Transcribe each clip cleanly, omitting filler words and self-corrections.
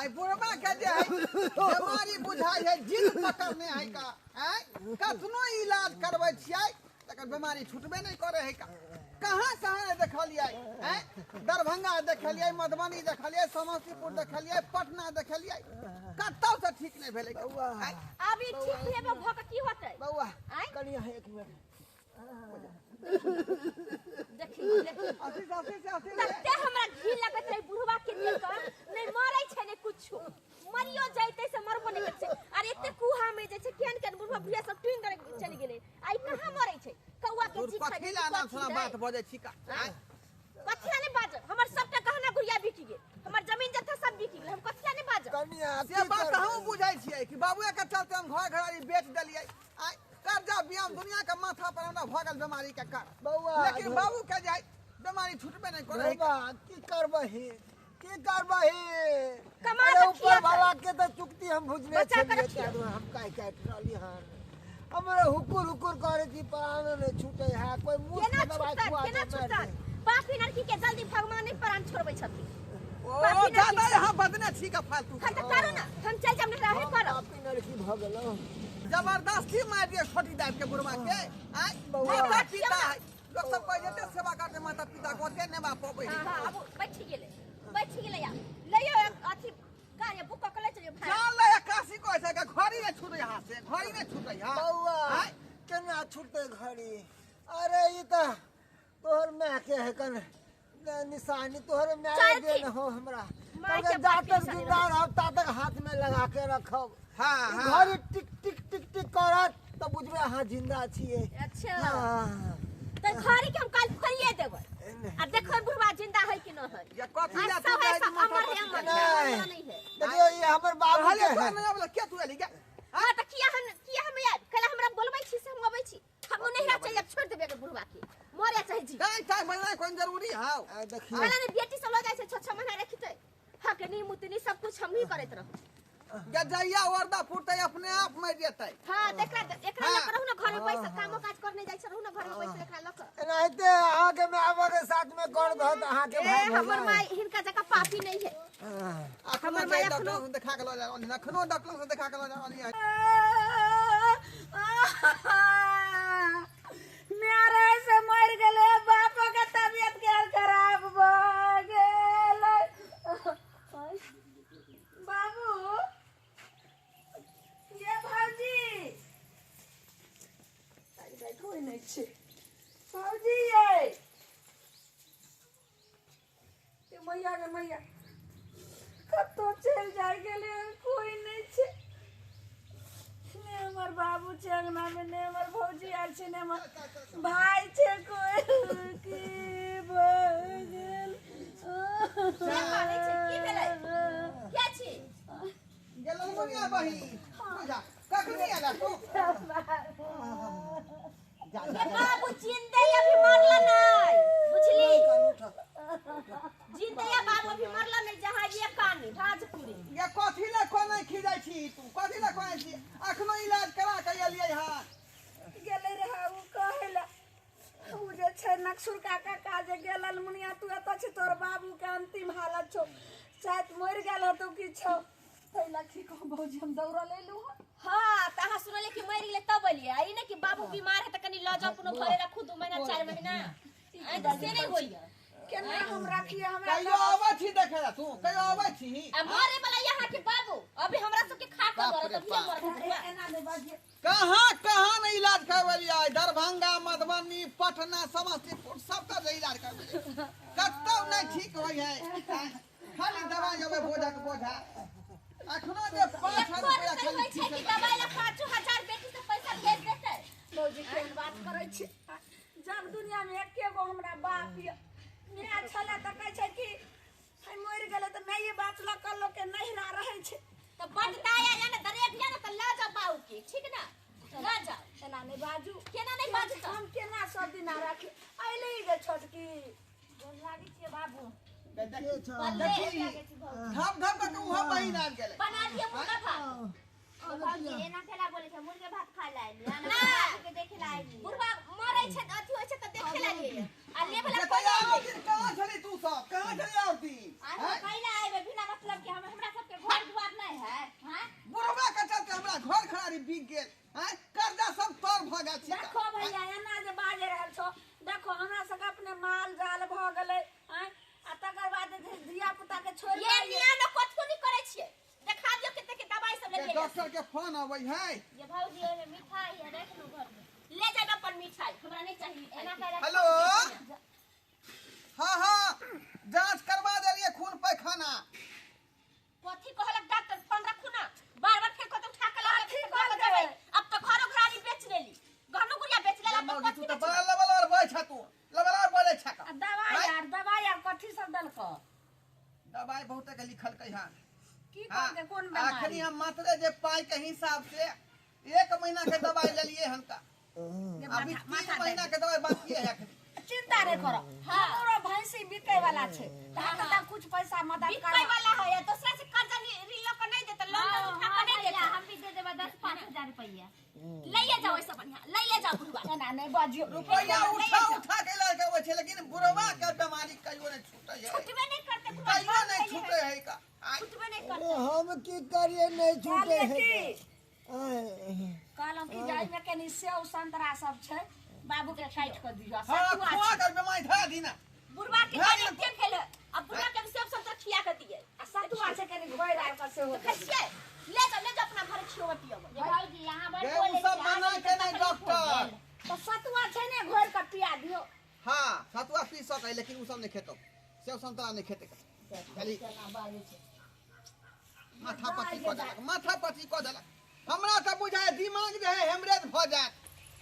आइ बुढ़बा के जे है बीमारी बुझाइ है जिद पकड़ने है का आय कतनो इलाज करबै छियै तकर बीमारी छुटबे नहि करे है का। कहाँ कहाँ नहि देखलियै आय, दरभंगा देखलियै, मधुबनी देखलियै, समस्तीपुर देखलियै, पटना देखलियै, कतौ से ठीक नहि भेलै। बौआ। आँय? आब ई ठीक हेबे भऽ कऽ की होतै? बौआ। आँय? कनि अहाँ एक मिनट देखी देखी। अस्सी से अस्सी से अस्सी। तते हमरा घी लगैत रहे बुढ़वा के देख कऽ, नहि मरै छै नहि कुछो, मरियो जैतै से मरबो नहि करै छै। आर एते कुहा में जे छै केहन केहन बुढ़वा बुढ़िया सब टुनि दरे चलि गेलै, आ ई कहाँ मरै छै? कौआ के दूर जी कथी ला ना सुना बात बजै छी का? आँय? कथी ला नहि बाजब? हमर सबटा गहना गुड़िया बिक गेल, हमर जमीन जथा सब बिक गेल, हम कथी ला नहि बाजब? कनि अहाँ से की बात करबै? हमहूँ बुझै छियै कि बाबुए के चलते हम घर घरारी बेच देलियै। आइ कर्जा बियाम दुनिया के माथा पर हमरा भऽ गेल बीमारी के कर बौआ, लेकिन बाबू के जे है बीमारी छुटबे नहि करै है। बौआ, की करबही, की करबही? कमा अरे कऽ ऊपर खिया वाला के तऽ चुक्ति हम बुझने बचा कऽ छलियै। रखियौ। ताहि दुआरे हम काटि काटि रहली हन। हमरा हुकुर हुकुर करै छी, प्राण नहि छूटै है। कोइ मुँह केना से दबाइ छुटत? खुआ केना कऽ मारि छुटत? दे। पापी लड़की के जल्दी भगवान नहि प्राण छोड़बै छथिन। ओ पापी लड़की। ज्यादा यहाँ बदने छी का फालतू। हम तऽ करू ने, हम चलि जायब, नहि रहे हम करब। पापी नरकी भऽ गेलहुँ। जबरदस्ती मारि दिए छोटी दाबि के बुढ़वा के। आइ बौआ। माता पिता है, लोक सब कहै जते सेवा करते माता पिता के ओते नहि बाप पबै है। हाँ हाँ, आब बैठ गेलै, बैठ गेलै। आब लइयो अथी गाड़ी बुक कऽ के ले चलियौ भाड़ा। जान ले काशी कहै छै कि घड़ी नहि छूटै हाथ से, घड़ी नहि छूटै है। बौआ। आँय? केना छूटतै घड़ी? अरे ई तऽ तोहर माय के है कन निशानी, तोहर माय चल देन ठीक। हो हमरा। माय तब के जा बाप के तक निशानी जिंदा रहै। रहब ता तक हाथ में लगा के रखब। हाँ, ई हाँ। घड़ी टिक टिक टिक टिक करत तऽ बुझबै अहाँ जिंदा छियै। अच्छा। हाँ। तऽ घड़ी के हम काल्हि फोड़िए देबै आ देखबै बुढ़वा जिंदा है कि न है। या कथी आ ला तू सब जाइ ऐसा माथा अमर है, पर अमर नहीं। है, अमर नहीं है। देखियौ ई हमर बाबू कहलियै के तोरा है। नहि आबला, किया तू एली गे? हाँ तऽ किया हम, किया हम आयब? काल्हि हमरा बोलबै छी से हम अबै छी। हम नैहरा चलि जायब, छोड़ि देबै एकर बुढ़वा के, मरे चाहे जी। टाइम टाइम बजनाइ कोन जरूरी हौ? आ देखियौ। काल्हि ने बेटी सब लऽ जाइ छै, 6 6 महीना रखितै, हकनी मुतनी सब कुछ हमही करैत रहू। गे जहिया वर्दा फुटतै अपने आप मरि जेतै। हाँ तऽ एकरा एकरा लऽ हाँ। कऽ रहू ने घर में बैसल, कामो काज करने जाइ छै, रहू ने घर में बैसल एकरा लऽ कऽ। एनाहिते अहाँके my बाप के साथ में कर दहत अहाँके ए भाय हमर भौजाइ। माय हिनका जकाँ पापी नहीं है। हाँ। अखनो हमर माय जाइ अखनो डॉक्टर से देखा के लऽ जा रहल हन, अखनो डॉक्टर से देखा के लऽ जा रहल हन। मेरे से मर गेलै, बापो के तबियत केहन खराब भऽ गेलै। बाबू ये भौजी कोइ नहि छै। भौजी ये ये मैया गे मैया, कतौ चलि जाइ गेलै, कोइ नहि छै। ने हमर बाबू छै अंगनामे, ने हमर भौजी आयल छै, ने हमर भाय छै कोइ। की भऽ गेल? के कानै छै? की भेलै? के छी? गेलौ मुनिया बहिन, बुझा कखनी आयल तू? जा ये जा। बाबू जिंदे अभी मरला नहीं, बुझली? जिंदे या बाबू अभी मरला नहीं, जहाँ ये कानी भाजपुरी। ये कथी ला कोना खिजाइ छी तू? कथी ला कोना छी? अखनो इलाज करा के एलियै हन। गेलै रहै ओ कहै लए, ओ जे छै नक्सुर काका का जे गेलन, मुनिया तू एतऽ छी, तोहर बाबूके अंतिम हालत छौ, शायद मरि गेल होतौ कि छौ, ताहि लए की कहू भौजी, हम दौड़ल एलहुँ हन। हाँ तऽ अहाँ सुनलियै कि मरि गेलै तब एलियै, आ ई नहि कि बाबू बीमार है तऽ कनि लऽ जाउ कोनो घरे रखू 2 महीना 4 महीना। आँय तऽ से नहि होइए। केना हम रखिए हमरा? कहियो आबै छी देखै ला तू? कहियो आबै छी? आ मरे वाला यहाँ के बाबू अभी हमरा सबके खा कऽ बाप मरत रे अभी बाप। मरत बुढ़वा। एना नहि बाजिए। कहाँ कहाँ ने इलाज करबेलियै, दरभंगा, मधुबनी, पटना, समस्तीपुर सबटा जे इलाज करबेलियै, कतौ नहि ठीक होइ है। खाली दवाइ अबै बोझा के बोझा। अखनो जे 5000 एको रुपया रुपया खाली होइ छै कि दवाइ ला 5000 बेटी से पैसा भेज देतै? भौजी केहन बात करै छी? जब दुनियामे एके गो हमरा बाप यऽ, माय छलै तऽ कहै छै कि है मरि गेलै, तऽ माये बाप लऽ कऽ लोकके नैहरा रहै छै। तऽ बड दाया या ने दरेक या ने, तऽ लऽ जाउ बाबू के, ठीक ने? लऽ जाउ। एना नहि बाजू। केना नहि बाजू तऽ? हम केना सब दिना राखी अयली गे छोटकी? गोर लागै छियै बाबू। देखी छौ? देखी, धप धप के उहाँ बहिन आबि गेलै। बना दिअ मुर्गा भात। भौजी एना केला बोले छै? मुर्गे भात खाय ला आइली ना। के देखे ला आइली? बुढ़वा मरै छै तऽ अथी होइ छै तऽ देखे ला लियै आ लेबे ला जतऽ कोइ नहि आउ अबै। दिन कहाँ छली तू सब? कहाँ छली आउ दिन? आ हम कैला आइबे बिना मतलब के? हम हमरा सबके घर डॉक्टर के फोन अबै है। ये भौजी ओहिमे मिठाई है, राखि लू घर में। ले जाब अपन मिठाई, हमरा नहीं चाहिए मिठाई। एना कैला? हेलो, हाँ हाँ, जांच करवा देलिए खून पैखाना। कथी कहलक डॉक्टर? फोन रखू ना, बार बार फेर कतौ उठा के लगा कथी के कहलकै? देबै। अब तो घरो घरारी बेच लेली, घरो गुड़िया बेच लेला पर मौगी, तू कथी तऽ बेचबै? बड़ा लेवल और बजै छ, तू लेवल और बजै छ का। आ दवाई आर, दवाई आर कथी सब देलको? दवाई बहुत के लिखलकै हन। की हाँ, कहलकै, कोन अखनी बीमारी? हम मात्र जे पाई के हिसाब से एक महीना के दवाई लेलिए हन का, जे अभी माथा 3 माथा महीना दर्द। के दवाई बाकी है अखनी। चिंता नहीं करो, हमरो भैंसी बिकै वाला छै तऽ हम तऽ कुछ पैसा मदद बिकै करब। वाला है या दूसरा से कर्जा ऋण लऽ के नहीं देता, लोन हाँ, उठा हाँ, के नहीं भैया, देता। हम भी दे देबै 10-5 हजार रुपैआ। लइए जाओ, ऐसा बढ़िया लइए जाओ बुढ़वा। एना नहि बजियौ। रुपया उठा उठा के इलाज करबै छै, लेकिन बुढ़वा के बीमारी कहियो नहीं छूटे है। छुटबे नहीं करते बुढ़वा, कहियो नहीं छूटे है का। आय, छुटबे नहीं अरे करते। हम की करिए, नहीं छूटे कहलियै है की आय। कहलहुँ कि जाइमे कनि सेव संतरा सब छै, बाबू के काटि कऽ दियौ। हाँ, सतुआ खुआ छै। कर बीमारी धरा दी ना। बुढ़वा के हाँ, कने के भेल है? अब बुढ़वा के सेब संतरा खिया के दिए। आ सतुआ छै, कनि घोरि आर कऽ सेहो तो खाइ ले जाओ, ले जाओ अपना घर, खियोबे पियोबे। ये भौजी, यहाँ बड़ गे, उ बोलै सब छी, मना अहाँके के नहीं तकलीफ हो डॉक्टर। गेल। तऽ सतुआ छै ने, घोरि कऽ पिया दियौ। हाँ, सतुआ पी सकै, लेकिन उ सब नहीं खेतो, सेब संतरा नहीं खेते खाली। केना बाजै छै। माथा पची कऽ देलक, माथा पची कऽ देलक। हमरा तऽ बुझाय दिमाग जे है हेमरेज भऽ जायत,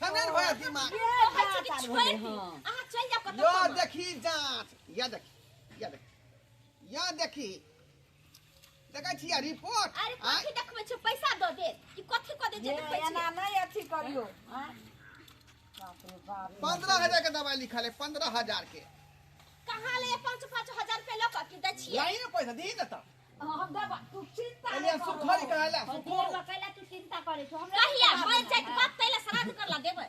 हेमरेज भऽ जायत दिमाग। कहै छी कि छोड़ि दी, अहाँ चलि जाउ कतौ यो कमाय। देखी जांच, या देखी, या देखी, या देखी, देखै छियै रिपोर्ट? अरे आँय? कथी देखबै छै? पैसा दऽ देत कि कथी कऽ देत जे ये देखबै एना छियै? नहि अथी करियौ। आँय? बाप रे बाप। 15,000 के दवाई लिखल है, 15,000 के। कहाँ ले 5-5 हजार रुपया लऽ कऽ की दै छियै? लाई ने पैसा दी ने तऽ। हम देबै, तू चिंता एलिया नहि करू। सुखरी कहला भौजी, सुखोरू। बुढ़वा कैला तू चिंता करै छौ? हमरा कहिया मरि जाइत बाप तैला श्राद्ध करला देबै?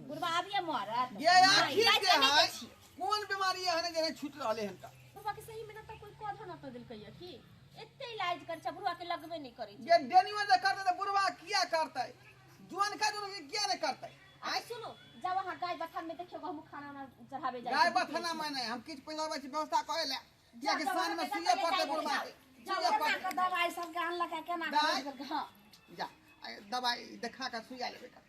बुढ़वा अभिये मरत? ये आखिर नहि, जे नहि है दै छियै। कोन बीमारी एहन जे नहि छूट रहलै हन का? बुढ़वा के सही में न तऽ कोई कधो न तऽ देलकै की एते इलाज करै छै, बुढ़वा के लगबे नहि करै छै। ये डेनियो जे करतै तऽ बुढ़वा किया करतै? जुआन का जुआन के किया नहि करतै? आ सुनू, जाउ अहाँ गाय बथान में देखियौ, गहूम खाना उना चढ़ाबे जाइ गाय छै। बथाना में नहि, हम किछु पैसा बैसी व्यवस्था करै ले, कियाकि जाउ, साँझ में जाउ, सुइए पड़तै जाउ, बुढ़वा के। जाउ, सुइए केना पड़तै। कऽ दवाई सबके आनलक है, केना दाइ। कऽ? हँ। जा, आ दवाई देखा के सुइया लेबै का,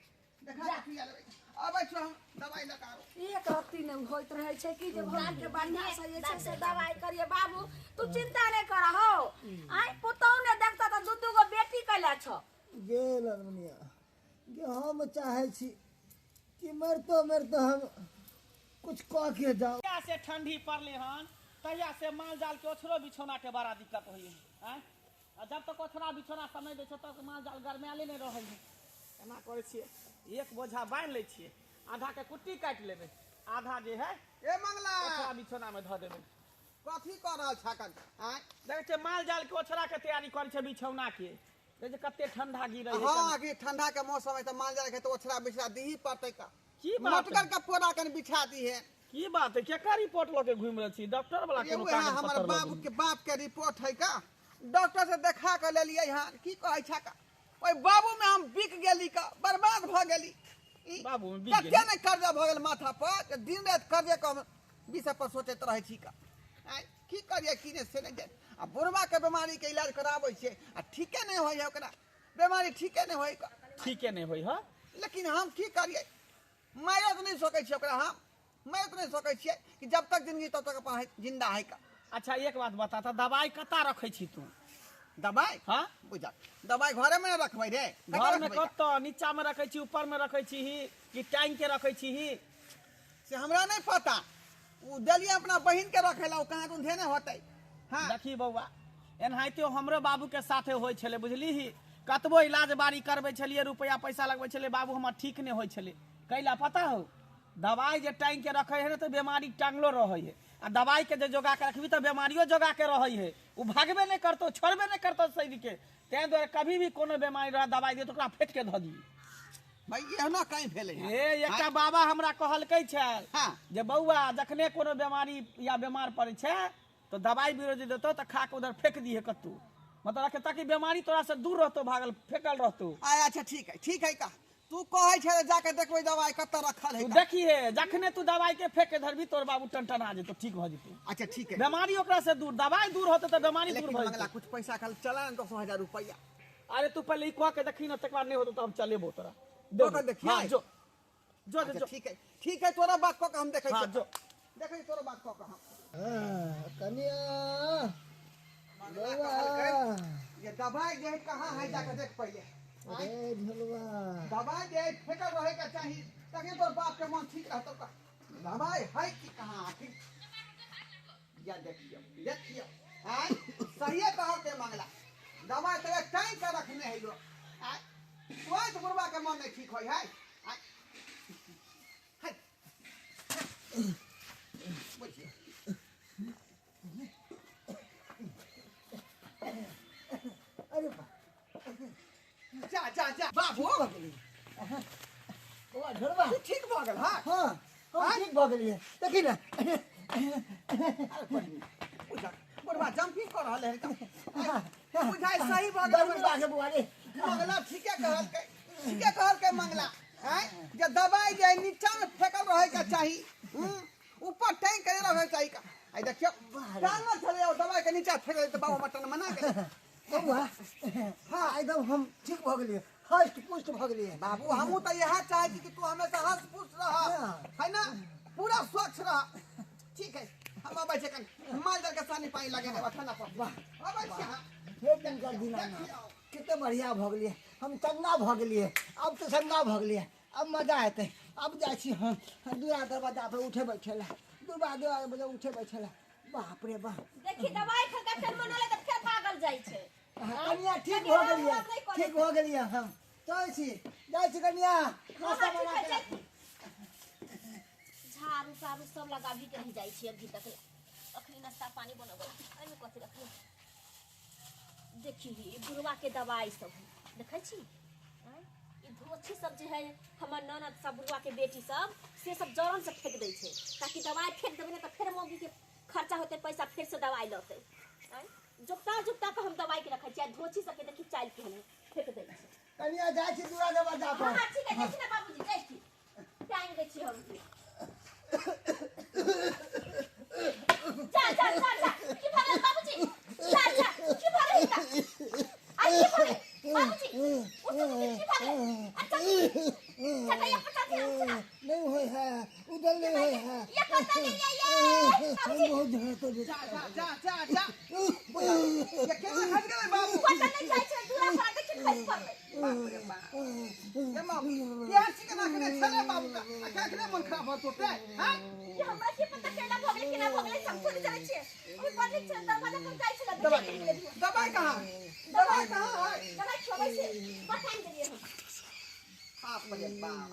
देखा के सुइया लेबै। अबै छी हम दवाई लऽ कऽ आबै। एक रत्ती नहि होइत रहै छै कि जे भगवान के बढ़िआँ से जे छै से दवाई करिए। बाबू, तू चिंता नहि कर हौ। आइ पुतहु नहि देखतऽ तऽ दू दू गो बेटी कैला छौ? गे ललमुनिया गे, हम चाहै छी कि मरतो मरतो हम कुछ कऽ के जाउ। तहिया से ठंडी पड़ले हन, तहिया से माल जाल के ओछरो बिछौना के बड़ा दिक्कत होइ है। आँय, आ जब तक ओछरा बिछौना समय दै छै, तब तक माल जाल गरमायले नहि रहै है। एना करै छियै, एक बोझा बान्हि लै छियै, आधा के कुट्टी काटि लेबै, आधा जे है ए मंगला, ओछरा बिछौना मे धऽ देबै। कथी कऽ रहल छह कन? आँय? देखै छियै, माल जाल के ओछरा के तैयारी करै छै बिछौना के। देखै छियै कते ठंडा गिरै है। हाँ, कि ठंडा के मौसम है तऽ माल जाल के तऽ ओछरा बिछरा दीही पड़तै का। की बात मोटगर के पोरा कन बिछा दी है। की बात है? केकर रिपोर्ट लऽ के घुमि रहल छी? डॉक्टर वाला ये कोनो उएह कागज हमर पत्तर लऽ बाबू के? के बाप के रिपोर्ट है का, डॉक्टर से देखा के लेलियै हन। की कहै छ का, ओहि बाबू में हम बिक गेली का, बर्बाद भऽ गेली। बाबू में बिक कते गेली? ने कर्जा भऽ गेल माथा पर जे दिन राति कर्जे के हम विषय पर सोचैत रहै छी का। आँय, की करियै की नहि से नहि जानि। आ बुढ़वा के बीमारी के इलाज कराबै छियै आ ठीके नहि होइ है, ओकरा बीमारी ठीके नहि होइ का। ठीके नहि होइ है। लेकिन हम की करियै? मारि तऽ नहि सकै छियै ओकरा, हम मारि तऽ नहि सकै छियै कि जब तक जिंदगी तब तक अपन जिंदा है का। अच्छा, एक बात बता तऽ, दवाई कतऽ रखै छी तू? दवाई? हाँ। बुझा, दवाई घरे में रखबै रे। कतऽ घर में रखबै का? कतऽ? नीचा में रखै छी, ऊपर में रखै छी कि टांग के रखै छी? से हमरा नहि पता, ओ देलियै अपना बहिन के रखे ला, ओ कहाँ को धेने होतै। हाँ। देखी बौआ, एनाहिते हमरो बाबू के साथे होइ छलै, बुझलीही? कतबो इलाज बारी करबै छलियै, रुपैआ पैसा लगबै छलै, बाबू हमर ठीक नहि होइ छलै। कैला पता हो? दवाई जे टांग के रखै है ने तऽ बेमारी टांगलो रहै है, आ दवाई के जे जोगा के रखबी तऽ बेमारियो जोगा के रहै है। ओ भागबे नहि करतौ, छोड़बे नहि करतौ शरीर के। ताहि दुआरे कभी भी कोनो बेमारी रह, दवाई दियौ तऽ ओकरा फेट के धऽ दियौ। भाई, एहनो कहीं भेलै हँ? हे, एकटा बाबा हमरा कहलकै छल जे बौआ, जखने कोनो बेमारी या बेमार पड़ै छै तऽ दवाई बीरो जे देतौ तऽ खा के उधर फेंक दिहे कतौ, मतलब रखे, ताकि बेमारी तोरा से दूर रहतौ, भागल फेकल रहतौ। आय, अच्छा ठीक है, ठीक है का। तू कहै छै तऽ जाके देखबै दवाई कतऽ रखल है तू का। देखी हे, जखने तू दवाई के फेंक के धरबी, तोर बाबू टनटना जेतौ, ठीक भऽ जेतौ। अच्छा ठीक है। बेमारी ओकरा से दूर, दवाई दूर होतै तऽ बेमारी दूर लेकिन भऽ मंगला, जेतौ। कुछ पैसा कल चला ने, 10,000 रुपया। अरे तू पहले ई कह के देखी ना, तकर बाद नहीं होतो तो हम चलेबो तोरा। कऽ के देखियै? हाँ, जो जो अच्छा, जो। ठीक है ठीक है, तोरा बात कऽ के हम देखै हाँ, छियै। जो। देखै छियै तोरा बात कऽ के हम। हाँ, कनिया मंगला कहलकै जे दबाई जे है कहाँ है, जाके देख पहिले। अरे झुलवा, दबाई जे है फेकल रहे के चाही, तखने तोर बाप के मन ठीक रहतौ। का दबाई है कि कहाँ आखिर? या देखियौ देखियौ, आँय सहिए कहलकै मंगला, दबाई तऽ टाइम के रखने है लोग। आँय तुरंत बुढ़वा के मन नहीं ठीक होय है। आँय है बुझियौ। अरे बा, जा जा जा बाबू, बौआ झुलवा, तू ठीक भऽ गेल? हाँ हाँ हम ठीक भऽ गेलियै, देखी ने। बुझा बुढ़वा जम्पिंग कऽ रहल है एकदम। बुझाइ सही भऽ गेल। गर्मी लागे बौआ रे। मंगला ठीके कहलकै, ठीके कहलकै मंगला, आँय जे दबाई जे नीचा में फेकल रहे के चाही, ऊपर टैंक के रहे के चाही। आई देखियौ टांगल छलै, ओ दबाई के नीचा फेक देलै तऽ बाबू मटन मना गेलै। बौआ हाँ, एकदम हम ठीक भऽ गेलियै, हष्ट पुष्ट भऽ गेलियै। बाबू हमहूँ तऽ इएह चाहै छी कि तू हमेशा हँस पुष्ट रह, है ना, पूरा स्वच्छ रह। ठीक है, हम अबै छी कनि माल जाल के सानी पानी लगेने ठंडा पर। वाह। अबै छी। हाँ हे दिनकर दीनाना, कते बढ़िया भऽ गेलियै हम, चंगा भऽ गेलियै, अब तऽ चंगा भऽ गेलियै, अब मजा एतै। अब जाइ छी हम दुरा दरवाजा पर उठे बैठे लए, दुरा दरवाजा उठे बैठे लए। बाप रे बाप, देखी दवाई खा के फेर मन होले तऽ फेर पागल जाइ छै। कनिया ठीक भऽ गेलियै, ठीक भऽ गेलियै हम। चलै छी, जाइ छी कनिया, नाश्ता बना के। झाड़ू ताड़ू सब लगाबी के रहि जाइ छी अभी तक, अखनी नाश्ता पानी बनबै। एहिमे कथी रखली? देखी ई बुढ़वा के दवाई सब देखै छी। आँय? ई धोछी सब जे है, हमर ननद सब, बुढ़वा के बेटी सब, से सब जरन से फेंक दै छै, ताकि दवाई फेंक देबै ने तऽ फेर मौगी के खर्चा होतै पैसा, फेर से दवाई लौतै। आँय? जोगता जोगता के हम दवाई के रखै छी, आ धोछी सबके देखी चालि केहन है, फेंक दै छै। कनिया जाइ छी दुरा दरवाजा हाँ पर। हाँ ठीक है, जाइ छी ने बाबूजी, जाइ छी, टाइम दै छी हम। जा जा जा जा, की भऽ गेल बाबूजी? जा जा, की भऽ गेल हिनका? आइ की भऽ गेल बाबूजी? उठू उठू, की भऽ गेल? अच्छा चटैया पर चढ़ी उठू ना। नहीं होय है, उधर नहीं होय है। ये कतऽ गेलियै ये हम बाबूजी? बहुत झगड़ा तो जा जा जा जा जा, बुझा ये केना खसि गेलै बाबू? पता नहि जाइ छै, दूरा पर देखी खसि पड़लै। बाप रे बाप, ये बाबू केहन चिकना के छलै बाबू का, आ केखने मन खराब भऽ तोते हैं? ये हमरा की पता केना भऽ गेलै, केना भऽ गेलै, हम थोड़ी जानै छियै। अभी बड़ नीक छलै, दरवाजा पर जाइ छलै। दबाई दबाई कहाँ, दबाई कहाँ है? दवाई खियाबै छै, बड़ टाइम देलियै हम। बाप रे बाप,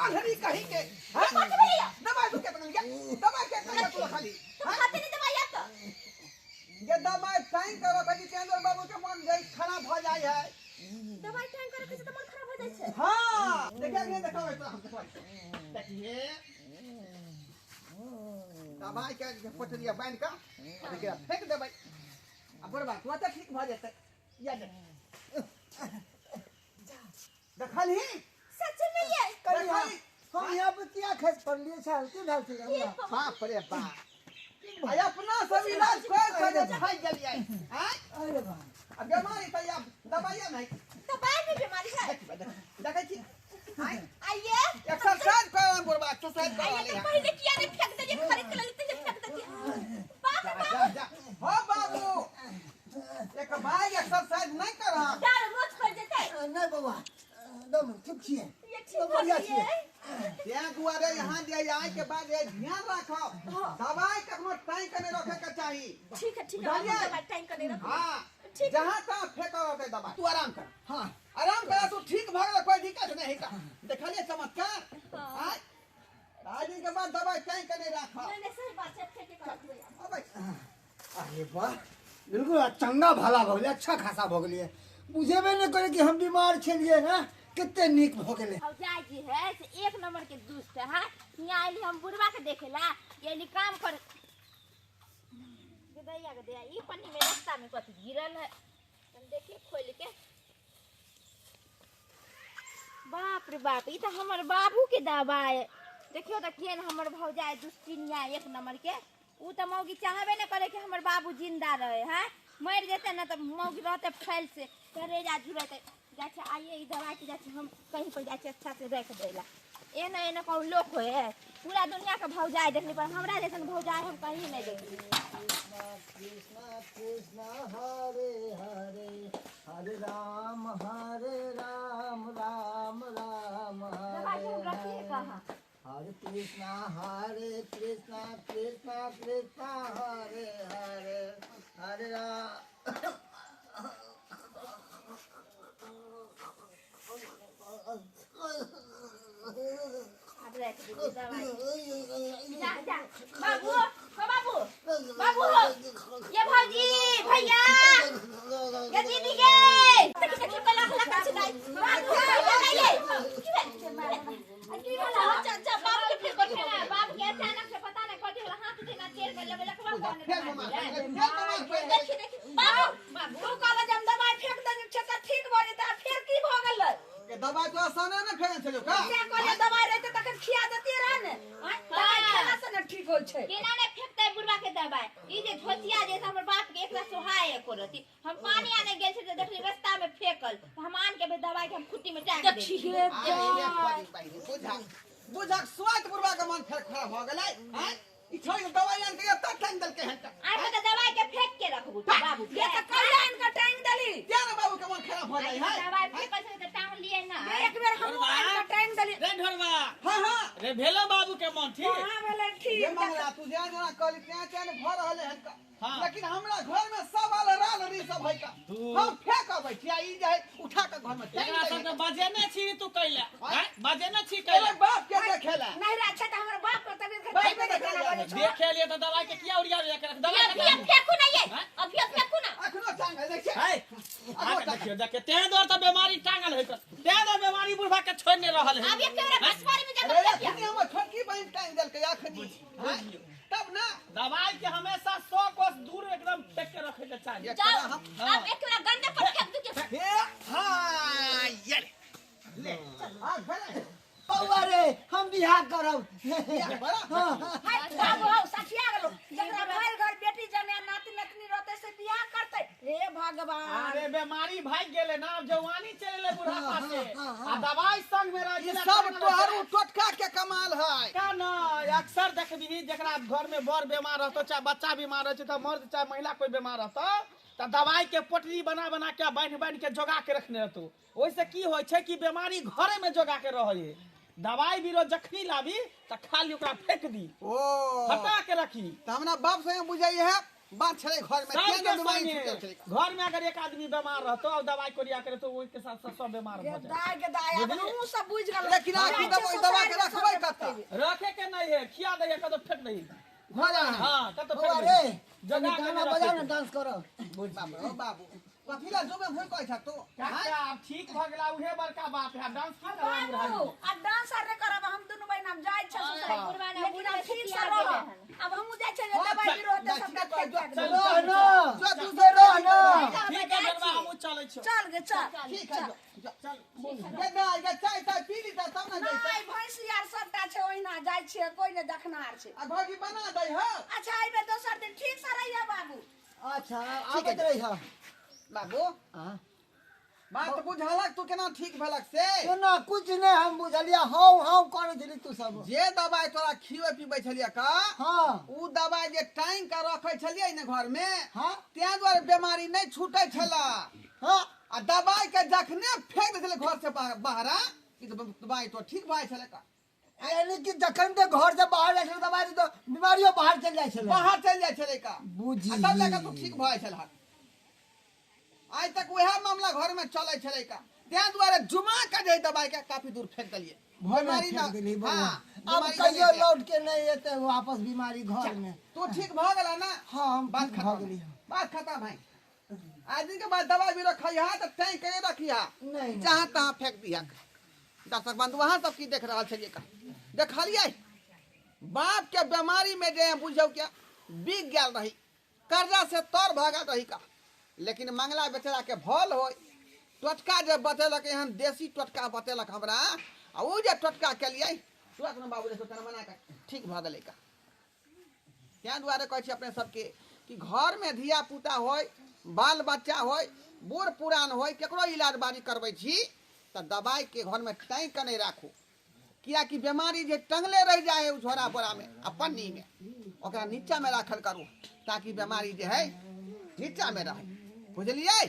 आन्हरी कहीं के हैं? कथी भेलैया? दबाई तू केतना गया, दबाई केतना गया तू खाली? तू खाते नहीं दवाई आब तऽ? ये दबाई टाइम करो कहीं तेंदुर बाबू के मन जे खराब भऽ जाइ है। दवाई टाइम करे छै तऽ मन खराब हो जाइ छै। हाँ देखिए नहीं देखाबै तोरा हम, देखबै देखिए दबाई के पोटरिया बान्हि कऽ देखिए फेंक देबै, आ बुढ़बा तुरते ठीक भऽ जेतै। या देख, देखलही? सच में ये कनिया देखलही? हम यहाँ पर किया खसि पड़लियै छल, की भेल छलै हमरा? बाप रे बाप, आ अपना सब इलाज कर कर जे थाकि गेलियै। आँय अरे बाप, आ बेमारी तऽ आब दबाइए नहि। दवाई में बीमारी है? देखै छी आँय आइए एक्सरसाइज कर बुढ़बा, एक्सरसाइज कर। आइए तऽ पहिले किया नहि फेंक देलियै? खरीद के लेलियै तऽ फेंक देलियै। बाप रे जा बाप, जा जा हो बाबू, एक भाई एक्सरसाइज नहीं कर। डाल रोज पड़ जेतै। नहि बौआ, एकदम ठीक छियै, ये ठीक एकदम भऽ बढ़िया गेलियै। छियै। तें दुआरे यहाँ जे आय के बाद ये ध्यान राखब, दवाई कखनो टाइम के नहीं रखे के चाही। ठीक है ठीक है बाबू, बुझलियै? दवाई टाइम के नहीं रखबै। हाँ ठीक। जहाँ तहाँ फेंकल रहतै दवाई। तू आराम कर। हाँ आराम कर, तू ठीक भऽ गेल, कोई दिक्कत नहीं है। देखलियै चमत्कार? हाँ। आय आज के बाद दवाई टाइम के नहीं राखब। नहीं नहीं, सही बात छै, फेंके के रखबै। अबै अरे वाह, बिल्कुल चंगा भला भऽ गेलै, अच्छा खासा भऽ गेलियै, बुझेबे नहि करै कि हम बीमार छलियै ने, कते नीक भऽ गेलै। भौजाई जी है से एक नंबर के दुष्ट है। हियाँ आइली हम बुढ़वा के देखेला, ये अइली काम कर गदैया गदैया। ई पन्नी में रास्ता में कथी गिरल है, हम देखिए खोल के। बाप रे बाप, ई तऽ हमर बाबू के दबाई है। देखियो तऽ केहन हमर भौजाई दुष्टिनिया एक नंबर के। उ तऽ मौगी चाहबे न करे कि हमर बाबू जिंदा रहे। हैं मरि जेतै ने तऽ मौगी रहतै फैल से करेजा जुड़ेतै। जाइ छै आइए ई दवाइ के जाइ छै हम कहीं पर जाइ छै अच्छा से राखि दै ला। एना एना कहूँ लोक होइ है, पूरा दुनिया के भौजाइ देखली पर हमरा जैसन भौजाइ हम कहीं नहि देखली। कृष्ण कृष्ण हरे हरे, हरे राम हरे राम राम राम दवाइ के हम हरे रखिए हरे। कहाँ? हरे कृष्णा हरे कृष्णा कृष्णा कृष्णा हरे हरे, हरे राम। आब राखि देलियै दवाइ। जा जा बाबू, हो बाबू, बाबू हो, ये भौजी भैया ये दीदी के देखी देखी पला हला कर छै दाइ। बाबू भैया नहीं ये की भेल? की भेल? जा जा बाबू के फेर बैठे ना, बाबू के अचानक से पता नहीं कथी भेल, हाथ जेना टेढ़ कर लेबै लकवा बुझा कोने फेर दवाइ बीमार भेलै। पड़ि गेलै, फेर बीमार पड़ि गेलै। देखी देखी बाबू, बाबू तू कहल जे हम दवाइ फेंक देने छियै तऽ ठीक भऽ जेतै, आ फेर की भऽ गेलै? के दवाइ तो आसाने ने फेरने छलियौ का? सएह कहलियै दवाइ रहितै तखन खिया देतियै रहए ने। आँय, दवाइ खेला से ने ठीक होइ छै। केना ने फेकतै बुढ़वा के दवाइ? ई जे धोतिया जे हमर बाप के एकरा सोहाय एको रति। हम पानी आने गेल छी तऽ देखली रास्ता में फेकल, तऽ हम आन के दवाइ के हम खुट्टी में टांग देली। देखिए आइ रे परी बहिनी, बुझा बुझा स्वाद बुढ़वा के मन फेर खराब भऽ गेलै। आँय, ई छोड़ि के दवाइ आनि के एतऽ टांगि देलकै हन तऽ। आइ के तऽ दवाइ के फेक के रखबू तू बाबू के। ये तऽ कहिया आनि कऽ टांगि देली? किया ने बाबू के मन खराब भऽ जाइ है? दवाइ फेकल छै तऽ टांग लिए ना। एक बेर हमहूँ आनि कऽ टांगि देली। रे ढोरबा, हाँ हाँ रे भेलो बाबू के मन ठीक? कहाँ भेलै ठीक? ये मंगला तू जेना जेना कहली तेना तेना भऽ रहलै हन का। हाँ। लेकिन हमरा घर में सब आल राल री सब है का। हम फेंक अबै छी आ ई जे है उठा के घर में टांगि एकरा दै सबके है। बजेने छी तू कैला? आँय? बजेने छी अरे कैला? बाप के देखेला। नहीं रहे छै तऽ हमर बाप के तबियत बाप खराब के केना देखै बजै छौ? देखे लिए तऽ दवाइ के किया ओरिया ओरिया के रख? दवाइ ये अभी फेकू ना, ये अभी फेकू ना। अखनो टांगल देखिए। है अखनो टांगल। देखियो देखियो, तें दुआरे तऽ बीमारी टांगल है, तें दुआरे बीमारी बुढ़वा के छोड़ि नहि रहल है। अब ये केवरा पछवाड़ी में जाकर अरे फेंकिया। अखनी हमर छोटकी बहिन टांगि देलकै अखनी। आँय? तब ना दवाई के हमेशा 100 कोस दूर एकदम फेंक के रखे के चाही। ये जाओ हम अब एक बेरा गंदे पर फेंक दू के। हे हाँ ये ले ले आ भेलै। बौआ रे, हम बियाह करब। बियाह बड़ा। हाय बाबू हौ, सठिया गेलौ। जकरा भरि घर बेटी जमाए नाति नतनी रहतै से बियाह करतै। हे भगवान। अरे बीमारी भागि गेलै ना, आब जवानी चलि एलै बुढ़ापा से, आ दवाई संग में रह ई गेलै। सब तोहरू टोटका के कमाल है। का न अक्सर देखबिही जकरा घर में बड़ बीमार रहतो चाहे बच्चा बीमार रहै छै, तऽ मर्द चाहे महिला कोई बीमार रहतो तऽ दवाई के पोटली बना बना के बान्हि बान्हि के जोगा के रखने रहतो। ओहिसे की होइ छै कि बीमारी घरे में जोगा के रहै है। दवाई बीरो जखनी लाबी तऽ खाली ओकरा फेंक दी, ओ हटा के रखी। तऽ हमरा बाप से बुझाइ है बात छलै घर में सबके केना बीमारी संगे। छूटल छलै। घर में अगर एक आदमी बीमार रहतो और दवाई कोरिया करे तो ओहि के साथ साथ सब बीमार भऽ जाए। दाय के दाय, आब हमहूँ सब बुझि गेलहुँ। लेकिन आखिर जाइ छै दवाई दवा के ससुरारि मे रखबै सबके कतऽ? बतेबै। रखे के नहीं है, खिया दैया कतौ फेंक दही। घर आना। हाँ कतौ बौआ फेंक रे, दही। जगह कनी के गाना नहि बजाओ रखे ने, के। डांस करब। बाप रे बाबू, कथी ला जुमे भूल कहै छ तू? काका आब ठीक भऽ गेला, उहे बड़का बात है। डांस की करब बुढ़ारी? बाबू, आ डांस आर नहि करब, हम दुनू बहिन आब जाइ छै ससुरारि। बुढ़वा ने लेकिन बुढ़वा आब ठीक से सठिया रहब। गेलै हन। आब हमहूँ जाइ छियै, जे दवाइ बीरो हेतै सबटा फेंक फाँक देबै। रह न, जो तू से रह न। ठीक है बेटवा, हमहूँ चलै छियौ। चल गे चल। ठीक है, जो चल गे दाइ गे, चाय ताय पी ली तब ने नहि, जैतै। भैंसी आर सबटा छै, ओहिना जाइ छियै, कोइ नहि देखनार छै। आ भौजी बना दै हो। अच्छा अइबे दोसर दिन, ठीक से रहियै बाबू। अच्छा आबैत रही। बाबू हाँ बात बुझलक तू केना ठीक भेलक से? केना कुछ नहि हम बुझलियै, हौ हौ करै छली तू सब। जे दवाई तोरा खिबै पीबै छलियै का, हाँ उ दवाई जे टांगि के रखै छलियै ने घर में, हाँ तें दुआरे बीमारी नहि छूटै छला। हाँ आ दवाई के जखने फेंक दै छलै घर से बाहरा, ई तऽ दवाई तो ठीक भऽ जाइ छलै का। यानी कि जखन ते घर से बाहर जाइ छलै दवाई तऽ बीमारियो बाहर चलि जाइ छलै। बाहर चलि जाइ छलै का। बुझी आ तब लए कऽ तू ठीक भऽ जाइ छलहक। आइ तक वएह मामला घर में चलै छलै का, तें दुआरे जुमा के जे दवाई के काफी दूर फेंक देलियै। बीमारी ना, हाँ, अब बीमारी कहियो नहि लौट के नहीं एते वापस बीमारी घर में। तू ठीक भऽ गेला ना? हाँ हम बात ठीक भऽ खत्म, गेली। बात खत्म है। आज दिन के बाद दवाई भी रखिहा तऽ टाँगि के रखिहा, नहीं। जहाँ तहाँ फेंक दिहा। दर्शक बंधु अहाँ सब की देख रहल छलियै का? देखलियै बाप के बीमारी में जे बुझौ के बिक गेल रही, कर्जा से तर भऽ गेल रही का, लेकिन मंगला बेचारा के भल होय टोटका जे बतेलक, एहन देसी टोटका बतेलक हमरा, आ उ जे टोटका केलियै तुरंत ने बाबू देखियौ तेना बना कऽ ठीक भऽ गेलै का। तें दुआरे कहै छी अपने सबके कि घरमे धिया पुता होय, बाल बच्चा होय, बूढ़ पुरान होय, केकरो इलाज बारी करबै छी तऽ दवाइके घरमे टाँगि कऽ नहि राखू, कियाकि बेमारी जे टंगले रहि जाइ है ओ झोरा बोरामे आ पन्नीमे, ओकरा नीचामे राखल करू ताकि बेमारी जे है नीचामे रहै, बुझलियै?